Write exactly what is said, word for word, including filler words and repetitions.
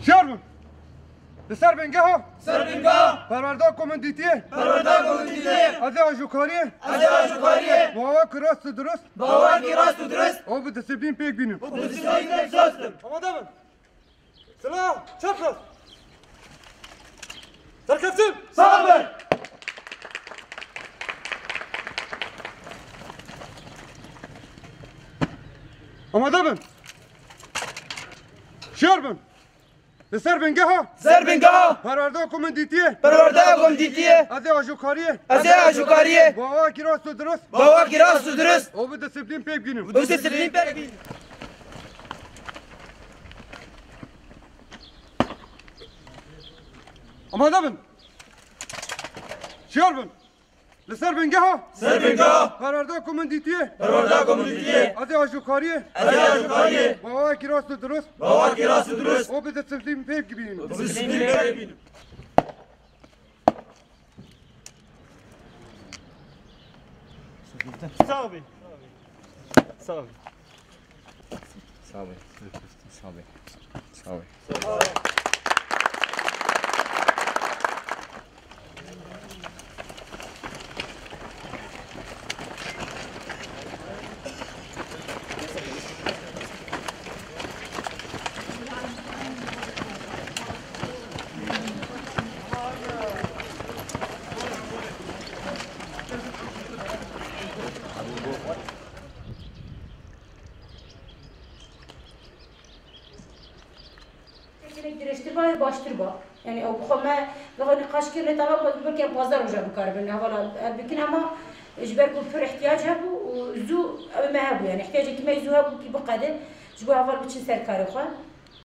Şiyar bin. Li ser bingeha. Ser bingeha. Perwerda komendîtiyê. Perwerda komendîtiyê. Ez ê ajokariyê. Ez ê ajokariyê. Bi awakî rast û dirust. Bi awakî rast û dirust. Û bi disiplîn pêk bînim. Û bi disiplîn pêk bînim. Amade bin. Silah, çep rast. Serkeftin. Sağ ol. Amade bin. Şiyar bin. Li ser bingeha. Ser bingeha. Perwerda komendîtiyê. Perwerda komendîtiyê. Ez ê ajokariyê. Ez ê ajokariyê. Bi awakî rast û dirust. Bi awakî rast û dirust. Û bi disiplîn pêk bînim. Bi disiplîn pêk bînim. Amade bin. Şiyar bin. Li ser bingeha. Ser bingeha. Perwerda komendîtiyê. Perwerda komendîtiyê. Ez ê ajokariyê. Ez ê ajokariyê. Bi awakî rast û dirust. Bi awakî rast û dirust. Û bi disiplîn pêk bînim. Bi disiplîn pêk bînim. Sağ ol. Sağ ol. Sağ ol. Sağ ol. Sağ ol. Hinek dirêjtir ba, baştir ba. Yani ew bi xwe me gava nîqaş kir, lê tamam, belkî em pazdeh roja bikaribin hevala ev bikin, ama ji ber ku pir ihtiyac hebû û zû ew me hebû, yani ihtiyacekî me zû hebû kî biqede, ji bo heval biçin ser karê xwe.